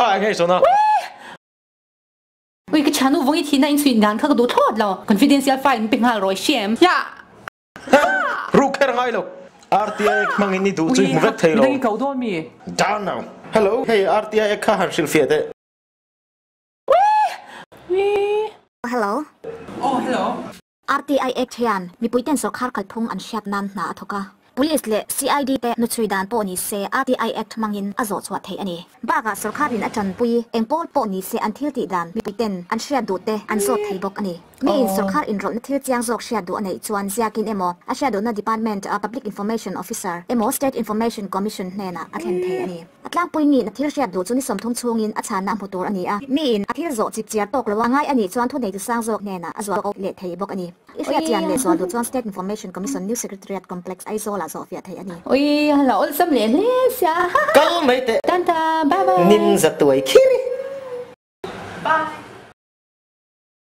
Kha eng nge i sawn a? Ui ka thianu vawi thihna in chhuih dan kha ka duh thlawt lo. Confidential file min pe nghal rawh i hre em? Ya! Ruk kher ngai lo. RTI Act hmangin i duh chu i hmu vek thei lo. Midang i ko dawn mi? Down now. Hello, hei RTI Act kha han hrilhfiah teh. Hello. Oh hello. RTI Act hian mipuiten sawrkhar kalphung an hriat nan hna a thawk a. Police leh CID te hnuchhui dan pawh ni se RTI Act hmangin a zawh chhuah theih a ni. Bakah sawrkharin a tanpui eng pawl pawh ni se an thil tih dan mipuiten an hriat duh te an zawt thei bawk a ni. Miin sawrkhar inrawlhna thil chiang zawk hriat duh a neih chuan ziakin emaw a hriat duhna Department a Public Information Officer emaw State Information Commission hnenah a thlen thei a ni. A tlangpui niin a thil hriat duh chu ni 30 chhungin a chhanna a hmu tur a ni a. Miin a thil zawh chip chiar tawk lo a ngai a nih chuan thuneitu sang zawk hnenah a zual ko leh thei bawk a ni. I hriat chian leh zual duh chuan State Information Commission New Secretariat Complex Aizawl ah zawh fiah theih a ni. Ui, a la awlsam leh hle sia. Kal mai teh. Tanta, bye bye. Ninja tuai khir.